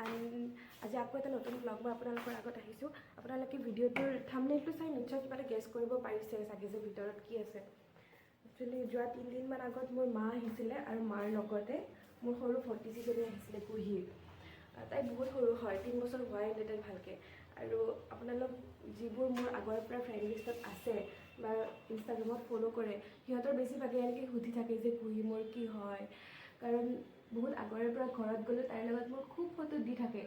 And আজি আকৌ এটা নতুন ব্লগ মই আপোনালোকৰ আগত আহিছোঁ। আপোনালোকে ভিডিঅ'টোৰ থাম্বনেইলটো চাই নিশ্চয় কিবা এটা গেছ কৰিব পাৰিছে চাগে যে ভিতৰত কি আছে। একচুৱেলি যোৱা 3 দিনমান আগত মোৰ মা আহিছিলে আৰু মাৰ লগতে মোৰ সৰু ভতিজীজনী আহিছিলে, কুহি। তাই বহুত সৰু হয়, 3 বছৰ হোৱাই নাই তাই ভালকৈ। আৰু আপোনালোক যিবোৰ মোৰ আগৰ পৰা ফ্ৰেণ্ড লিষ্টত আছে বা ইনষ্টাগ্ৰামত ফ'ল' কৰে, সিহঁতৰ বেছিভাগে এনেকৈ সুধি থাকে যে কুহি মোৰ কি হয়, কাৰণ বহুত আগৰে পৰা ঘৰত গ'লে তাইৰ লগত মোৰ খুব ফটো দি থাকে,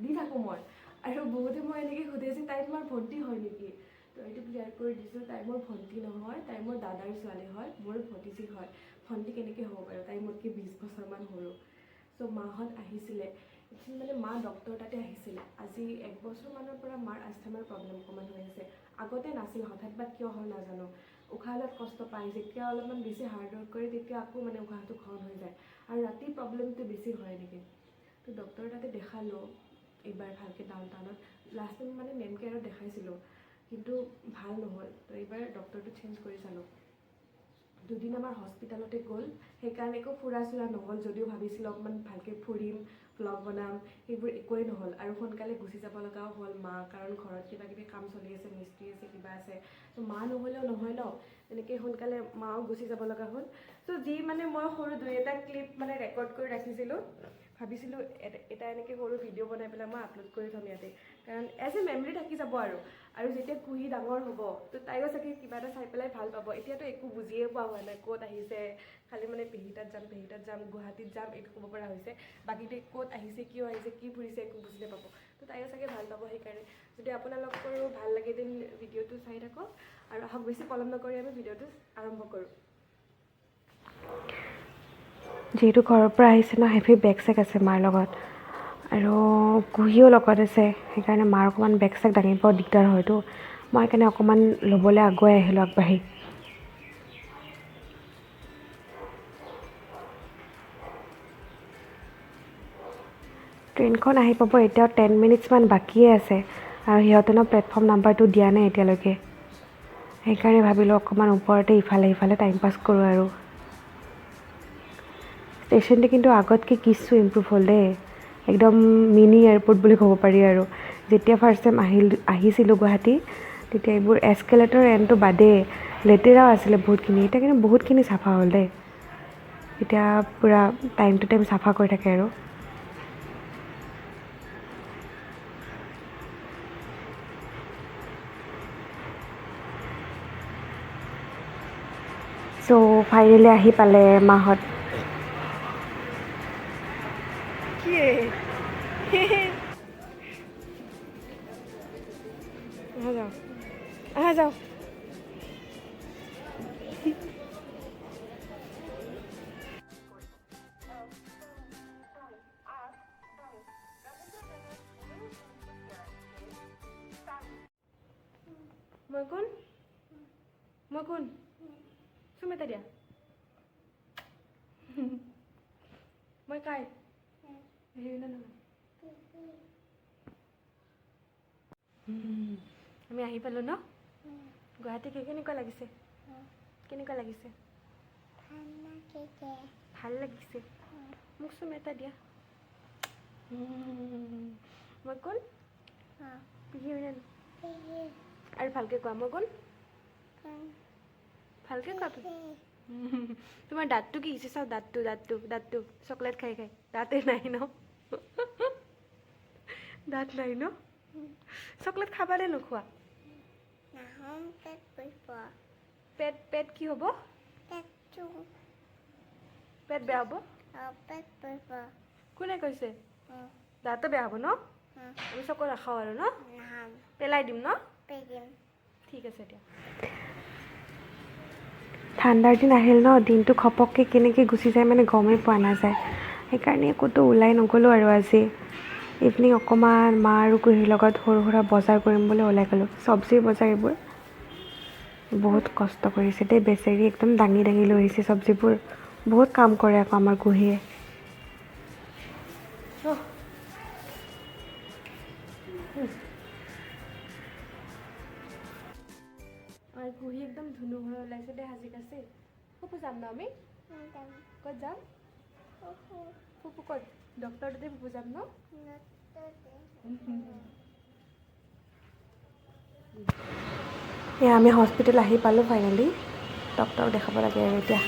দি থাকোঁ মই। আৰু বহুতে মই এনেকৈ সোধে যে তাই তোমাৰ ভণ্টি হয় নেকি? তো এইটো ক্লিয়াৰ কৰি দিছোঁ, তাই মোৰ ভণ্টি নহয়, তাই মোৰ দাদাৰ ছোৱালী হয়, মোৰ ভতিজী হয়। ভণ্টি কেনেকৈ হ'ব বাৰু? তাই মোতকৈ 20 বছৰমান সৰু। চ' মাহঁত আহিছিলে। একচুৱেলি মানে মা ডক্টৰ তাতে আহিছিলে। আজি এক বছৰমানৰ পৰা মাৰ আস্থামাৰ প্ৰব্লেম অকণমান হৈ আছে। আগতে নাছিল, হঠাৎ বা কিয় হ'ল নাজানো। উশাহ লোৱাত কষ্ট পায়। যেতিয়া অলপমান বেছি হাৰ্ড ৱৰ্ক কৰে, তেতিয়া আকৌ মানে উশাহটো ঘন হৈ যায় আৰু ৰাতি প্ৰব্লেমটো বেছি হয় এনেকৈ। তো ডক্টৰ তাতে দেখালোঁ এইবাৰ ভালকৈ ডাউন টাউনত। লাষ্ট টাইম মানে নেমকেয়াৰত দেখাইছিলোঁ, কিন্তু ভাল নহ'ল। তো এইবাৰ ডক্টৰটো চেঞ্জ কৰি চালোঁ। দুদিন আমাৰ হস্পিটেলতে গ'ল, সেইকাৰণে একো ফুৰা চুৰা নহ'ল। যদিও ভাবিছিলোঁ অকণমান ভালকৈ ফুৰিম, ভ্লগ বনাম, সেইবোৰ একোৱেই নহ'ল। আৰু সোনকালে গুচি যাব লগাও হ'ল মা, কাৰণ ঘৰত কিবা কিবি কাম চলি আছে, মিস্ত্ৰী আছে, কিবা আছে। ত' মা নহ'লেও নহয় ন। তেনেকৈ সোনকালে মাও গুচি যাব লগা হ'ল। চ' যি মানে মই সৰু দুই এটা ক্লিপ মানে ৰেকৰ্ড কৰি ৰাখিছিলোঁ, ভাবিছিলোঁ এটা এনেকৈ সৰু ভিডিঅ' বনাই পেলাই মই আপলোড কৰি থ'ম ইয়াতে, কাৰণ এজ এ মেমৰি থাকি যাব। আৰু যেতিয়া কুহি ডাঙৰ হ'ব, তো তাইও চাগে কিবা এটা চাই পেলাই ভাল পাব। এতিয়াতো একো বুজিয়ে পোৱা হোৱা নাই ক'ত আহিছে। খালি মানে পেহী তাত যাম, পেহী তাত যাম, গুৱাহাটীত যাম, এইটো ক'ব পৰা হৈছে। বাকীটো ক'ত আহিছে, কিয় আহিছে, কি ফুৰিছে, একো বুজি নাপাব। তো তাইও চাগে ভাল পাব। সেইকাৰণে যদি আপোনালোকৰো ভাল লাগে, then ভিডিঅ'টো চাই থাকক। আৰু আহক, বেছি পলম নকৰি আমি ভিডিঅ'টো আৰম্ভ কৰোঁ। যিহেতু ঘৰৰ পৰা আহিছে ন, হেভি বেগ চেগ আছে মাৰ লগত আৰু কুহিও লগত আছে, সেইকাৰণে মাৰ অকণমান বেগ চেগ দাঙিব দিগদাৰ হয়তো। মই সেইকাৰণে অকণমান ল'বলৈ আগুৱাই আহিলোঁ আগবাঢ়ি। ট্ৰেইনখন আহি পাব এতিয়াও 10 মিনিটছমান বাকীয়ে আছে আৰু সিহঁতে ন প্লেটফৰ্ম নাম্বাৰটো দিয়া নাই এতিয়ালৈকে। সেইকাৰণে ভাবিলোঁ অকণমান ওপৰতে ইফালে সিফালে টাইম পাছ কৰোঁ। আৰু ষ্টেচনটো কিন্তু আগতকৈ কিছু ইম্প্ৰুভ হ'ল দেই। একদম মিনি এয়াৰপৰ্ট বুলি ক'ব পাৰি। আৰু যেতিয়া ফাৰ্ষ্ট টাইম আহিছিলোঁ গুৱাহাটী, তেতিয়া এইবোৰ এস্কেলেটৰ এণ্ডটো বাদেই, লেতেৰাও আছিলে বহুতখিনি। এতিয়া কিন্তু বহুতখিনি চাফা হ'ল দেই। এতিয়া পূৰা টাইম টু টাইম চাফা কৰি থাকে। আৰু চ' ফাইনেলি আহি পালে মাহঁত। কি? আহা যাওঁ, আহা যাওঁ। মই কোন? মই কোন? চুম এটা দিয়া। মই কাই হেৰি না নহয়। আমি আহি পালোঁ ন গুৱাহাটী। কেনেকুৱা লাগিছে? কেনেকুৱা লাগিছে? ভাল লাগিছে? মোক চুম এটা দিয়া। মই কোন? পেহী হয় নে? আৰু ভালকে কোৱা, মই কোন? ভালকে কোৱা। তোমাৰ দাঁতটো কি হৈছে চাওঁ। দাঁতটো, দাঁতটো, দাঁতটো। চকলেট খাই খাই দাঁতে নাই ন? দাঁত নাই ন? চকলেট খাবানে নোখোৱা? পেট, পেট কি হ'ব? পেট বেয়া হ'ব? কোনে কৈছে? দাঁতো বেয়া হ'ব ন? আমি চকো নাখাওঁ আৰু ন, পেলাই দিম ন? ঠিক আছে দিয়া। ঠাণ্ডাৰ দিন আহিল ন, দিনটো ঘপককৈ কেনেকৈ গুচি যায় মানে গমেই পোৱা নাযায়। সেইকাৰণে ক'তো ওলাই নগ'লোঁ। আৰু আজি ইভিনিং অকণমান মা আৰু কুহিৰ লগত সৰু সুৰা বজাৰ কৰিম বুলি ওলাই গ'লোঁ, চব্জিৰ বজাৰ এইবোৰ। বহুত কষ্ট কৰিছে দেই বেচেৰি, একদম দাঙি দাঙি লৈ আহিছে চব্জিবোৰ। বহুত কাম কৰে আকৌ আমাৰ কুহিয়ে। অহ। আৰু কুহি একদম ধুনু হৈ ওলাইছে দেই সাজি কাচি। ফুপু যাম ন আমি? ক'ত যাম? ফুপু ক'ত? ডক্টৰ তাতে ফুপু যাম ন? এয়া আমি হস্পিটেল আহি পালোঁ ফাইনেলি। ডক্টৰক দেখাব লাগে আৰু এতিয়া।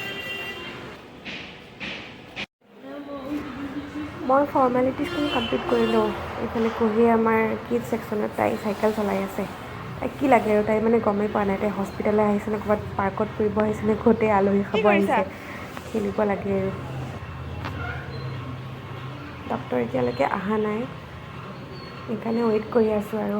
মই ফৰ্মেলিটিজখিনি কমপ্লিট কৰিলোঁ। এইফালে কুহিয়ে আমাৰ কিড ছেকশ্যনত তাই চাইকেল চলাই আছে। তাইক কি লাগে আৰু তাই মানে গমেই পোৱা নাই, তাই হস্পিটেললৈ আহিছে নে ক'ৰবাত পাৰ্কত ফুৰিব আহিছে নে ক'তে আলহী খাব আহিছে, খেলিব লাগে আৰু। ডক্টৰ এতিয়ালৈকে অহা নাই, সেইকাৰণে ৱেইট কৰি আছোঁ আৰু।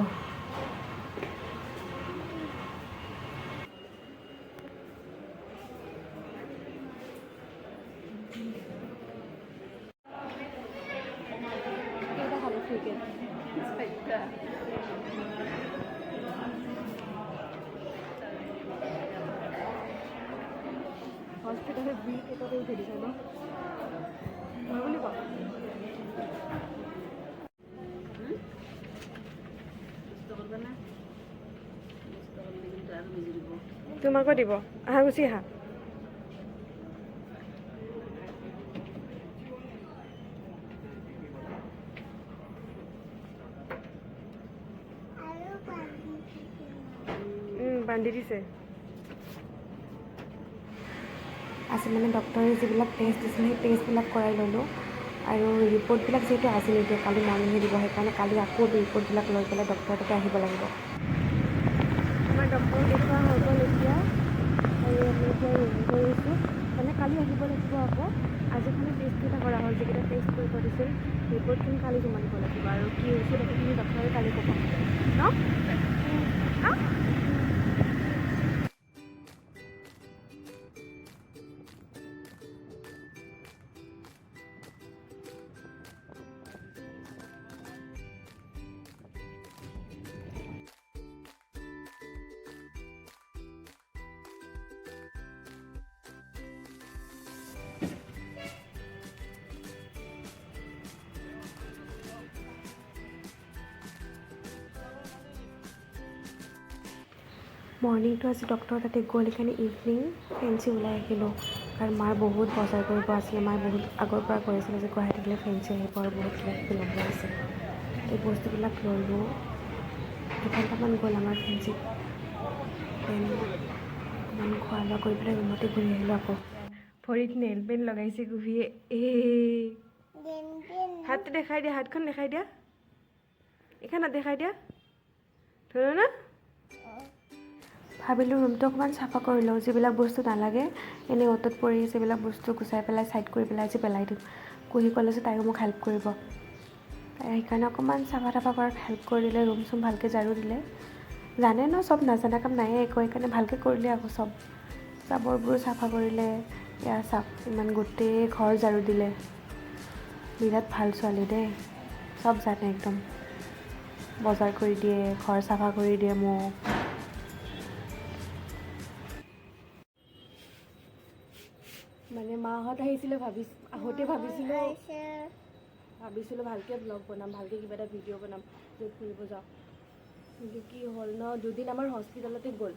হস্পিটেলত বিল কেইটকা উঠাই দিছে ন মই বুলি কওঁ। তোমাকো দিব, আহা গুচি আহা। বান্ধি দিছে। আজি মানে ডক্টৰে যিবিলাক টেষ্ট দিছিলে সেই টেষ্টবিলাক কৰাই ল'লোঁ আৰু ৰিপৰ্টবিলাক যিহেতু আজি নিদিয়ে, কালি মৰ্ণিংহে দিব, সেইকাৰণে কালি আকৌ ৰিপৰ্টবিলাক লৈ পেলাই ডক্টৰৰ তাতে আহিব লাগিব। আমাৰ ডক্টৰক দেখুওৱা হৈ গ'ল এতিয়া আৰু আমি এতিয়া ৰেডি কৰিছোঁ। মানে কালি আহিব লাগিব আকৌ। আজি খালি টেষ্টকেইটা কৰা হ'ল, যিকেইটা টেষ্ট কৰিব দিছিল ৰিপৰ্টখিনি কালি জমা দিব লাগিব আৰু কি হৈছে সেইখিনি ডক্টৰে কালি ক'ব ন। মৰ্ণিংটো আজি ডক্টৰ তাতে গ'ল, সেইকাৰণে ইভিনিং ফেঞ্চি ওলাই আহিলোঁ। কাৰণ মাৰ বহুত বজাৰ কৰিব আছিলে, মায়ে বহুত আগৰ পৰা কৈ আছিলে যে গুৱাহাটী গ'লে ফেঞ্চি আহিব আৰু বহুত কিবা কিবি ল'ব আছে। এই বস্তুবিলাক ল'লোঁ। 2 ঘণ্টামান গ'ল আমাৰ ফেঞ্চিত। Then অকণমান খোৱা লোৱা কৰি পেলাই ৰুমতে ঘূৰি আহিলোঁ আকৌ। ভৰিত নেইল পেইণ্ট লগাইছে কুহিয়ে। এই হাতটো দেখাই দিয়া, হাতখন দেখাই দিয়া, এইখনত দেখাই দিয়া, ধৰো না। ভাবিলোঁ ৰুমটো অকণমান চাফা কৰি লওঁ, যিবিলাক বস্তু নালাগে এনেই অ'তত পৰি আছে সেইবিলাক বস্তু গুচাই পেলাই ছাইড কৰি পেলাই আজি পেলাই দিম। কুহি ক'লে যে তাইও মোক হেল্প কৰিব, তাই সেইকাৰণে অকণমান চাফা তাফা কৰাত হেল্প কৰি দিলে। ৰুম চুম ভালকৈ ঝাৰু দিলে। জানে ন চব, নাজানা কাম নায়ে একো, সেইকাৰণে ভালকৈ কৰিলে আকৌ চব। জাবৰবোৰো চাফা কৰিলে। এয়া চাওক, ইমান গোটেই ঘৰ ঝাৰু দিলে। বিৰাট ভাল ছোৱালী দেই, চব জানে একদম। বজাৰ কৰি দিয়ে, ঘৰ চাফা কৰি দিয়ে মোক। মানে মাহঁত আহিছিলে, আহোঁতে ভাবিছিলোঁ ভালকৈ ব্লগ বনাম, ভালকৈ কিবা এটা ভিডিঅ' বনাম য'ত ফুৰিব যাওঁ। কিন্তু কি হ'ল ন, দুদিন আমাৰ হস্পিটেলতে গ'ল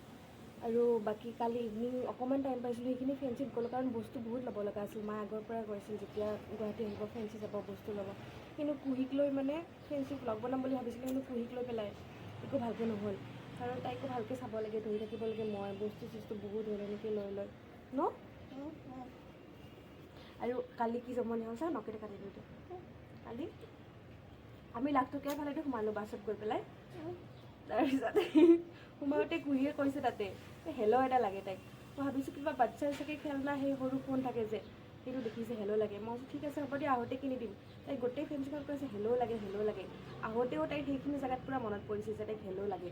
আৰু বাকী কালি ইভিনিং অকণমান টাইম পাইছিলোঁ, সেইখিনি ফেঞ্চিত গ'লোঁ। কাৰণ বস্তু বহুত ল'ব লগা আছিল। মায়ে আগৰ পৰাই কৈছিল যেতিয়া গুৱাহাটী আহিব ফেঞ্চি যাব, বস্তু ল'ব। কিন্তু কুহিক লৈ মানে ফেঞ্চি ব্লগ বনাম বুলি ভাবিছিলোঁ, কিন্তু কুহিক লৈ পেলাই একো ভালকৈ নহ'ল। কাৰণ তাইকো ভালকৈ চাব লাগে, ধৰি থাকিব লাগে। মই বস্তু চস্তু বহুত হ'ল এনেকৈ লৈ লৈ ন। আৰু কালি কি জমনি হ'ল চা, নকেইটা কাটি দিওঁ। কালি আমি লাখটকীয়াৰ ফালেদি সোমালোঁ বাছত গৈ পেলাই। তাৰপিছত সোমাওঁতে কুহিয়ে কৈছে তাতে হেল্ল' এটা লাগে তাইক। মই ভাবিছোঁ কিবা বাচ্ছাৰ চাগে খেলনা, সেই সৰু ফোন থাকে যে, সেইটো দেখিছে হেল্ল' লাগে। মই কৈছোঁ ঠিক আছে হ'ব দিয়া, আহোঁতে কিনি দিম। তাই গোটেই ফেঞ্চিখন কৈছে হেল্ল' লাগে, হেল্ল' লাগে। আহোঁতেও তাইৰ সেইখিনি জেগাত পূৰা মনত পৰিছে যে তাইক হেল্ল' লাগে।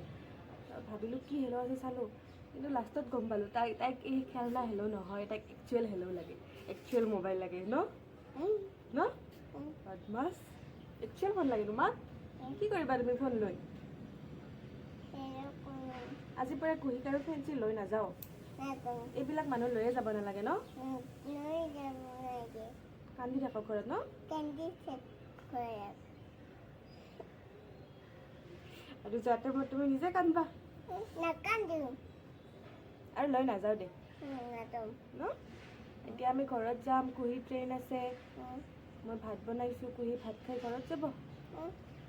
ভাবিলোঁ কি হেল্ল' আছে চালোঁ, কিন্তু লাষ্টত গম পালোঁ তাইক এই খেলনা হেল্ল' নহয়, তাইক একচুৱেল হেল্ল' লাগে, একচুৱেল মোবাইল লাগে ন ন বদমাছ, একচুৱেল ফোন লাগে তোমাক। কি কৰিবা তুমি ফোন লৈ? আজিৰ পৰা কুহিক আৰু ফেঞ্চি লৈ নাযাওঁ। এইবিলাক মানুহ লৈয়ে যাব নালাগে ন, কান্দি থাকক ঘৰত ন। আৰু যোৱাতে মই তুমি নিজে কান্দিবা আৰু লৈ নাযাওঁ দে ন। এতিয়া আমি ঘৰত যাম, কুহিৰ ট্ৰেইন আছে। মই ভাত বনাইছোঁ, কুহি ভাত খাই ঘৰত যাব।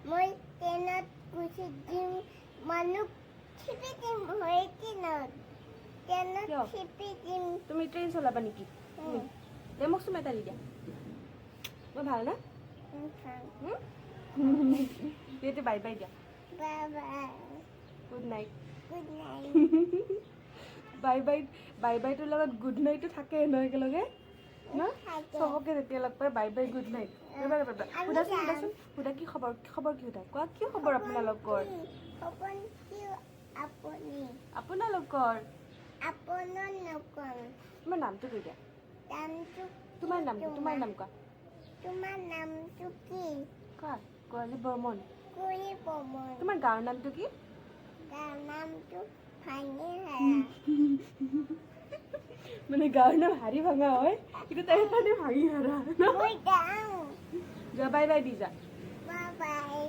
মই ট্ৰেইনত গুচি দিম, মানুহ খেপি দিম। হয় ট্ৰেইনত, ট্ৰেইনত। কিয়? খেপি দিম। তুমি ট্ৰেইন চলাবা নেকি? দে, মোক চুমা এটা দি দিয়া। মই ভাল না? ভাল। এতিয়া বাই বাই দিয়া। Bye bye. Good night. Good night. Bye bye, bye বাইটোৰ লগত গুড নাইটো থাকে ন একেলগে ন? থাকে। চবকে যেতিয়া লগ পাই, বাই বাই, গুড নাইট। ৰ'বা ৰ'বা ৰ'বা। আমি সোধাচোন। যাম। সোধাচোন, সোধা, কি খবৰ? খবৰ কি সোধা, কোৱা, কি খবৰ আপোনালোকৰ? খবৰ কি আপুনি? আপোনালোকৰ। আপোনাৰ নকল। তোমাৰ নামটো কৈ দিয়া। নামটো? তোমাৰ নামটো, তোমাৰ নাম কোৱা। তোমাৰ নামটো কি? কোৱা, কোৱালি বৰ্মন। কুৰি বমন। তোমাৰ গাঁৱৰ নামটো কি? তাৰ নামটো ভাঙি হাৰা। মানে গাঁৱৰ নাম হাৰি ভাঙা হয়, কিন্তু তাইৰ কাৰণে ভাঙি হাৰা ন? মই যাওঁ। যোৱা, বাই বাই দি যা। Bye bye.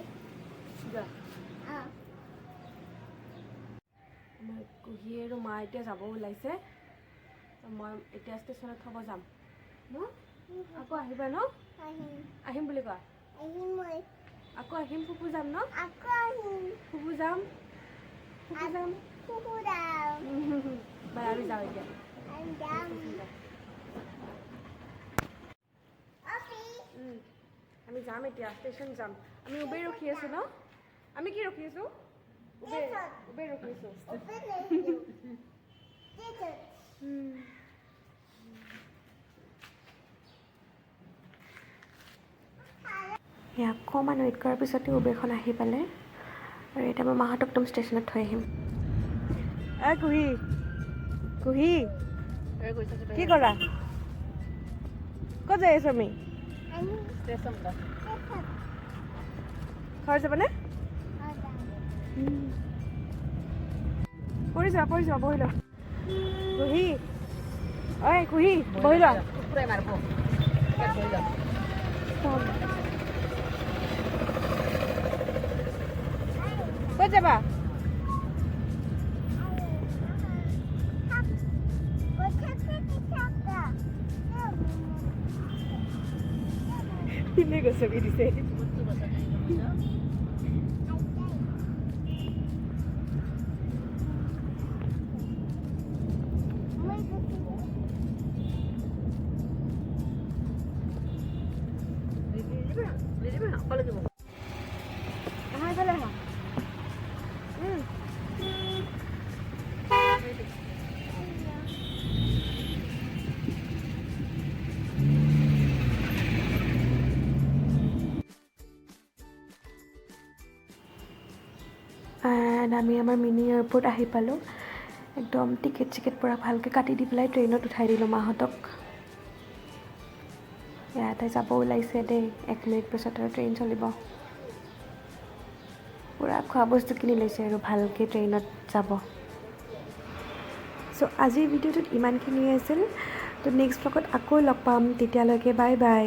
যোৱা। অঁ। আমাৰ কুহি আৰু মা এতিয়া যাব ওলাইছে। তো মই এতিয়া ষ্টেচনত থ'ব যাম ন? আকৌ আহিবা ন? আহিম। আহিম বুলি কোৱা। আহিম মই। আকৌ আহিম, ফুফু যাম ন? আকৌ আহিম। ফুফু যাম, ফুফু যাম। ফুফু যাম। বাই, আমি যাওঁ এতিয়া। আমি যাম। অফি। আমি যাম এতিয়া, ষ্টেচন যাম আমি। উবেৰ ৰখি আছোঁ ন? আমি কি ৰখি আছোঁ? উবেৰ। ষ্টেচন। উবেৰ ৰখি আছোঁ। উবেৰ আহিছোঁ ষ্টেচন। অকণমান ৱেইট কৰাৰ পিছতে উবেৰখন আহি পালে আৰু এতিয়া মই মাহঁতক একদম ষ্টেচনত থৈ আহিম। এ কুহি, কুহি, কি কৰা? ক'ত যাই আছো আমি? আমি ষ্টেচন। ঘৰ যাবানে? যাম। পৰি যোৱা, পৰি যোৱা, বহি লোৱা। কুহি, ঐ কুহি, বহি লোৱা। ক'ত যাবা? পিনে গছকি দিছে। আহা, এইফালে আহা। এণ্ড আমি আমাৰ মিনি এয়াৰপৰ্ট আহি পালোঁ। একদম টিকেট চিকেট পূৰা ভালকৈ কাটি দি পেলাই ট্ৰেইনত উঠাই দিলোঁ মাহঁতক। ইয়াতে যাব ওলাইছে দেই, এক মিনিট পিছত আৰু ট্ৰেইন চলিব। পূৰা খোৱা বস্তু কিনি লৈছে আৰু ভালকৈ ট্ৰেইনত যাব। চ' আজিৰ ভিডিঅ'টোত ইমানখিনিয়ে আছিল। ত' নেক্সট ব্লগত আকৌ লগ পাম, তেতিয়ালৈকে বাই বাই।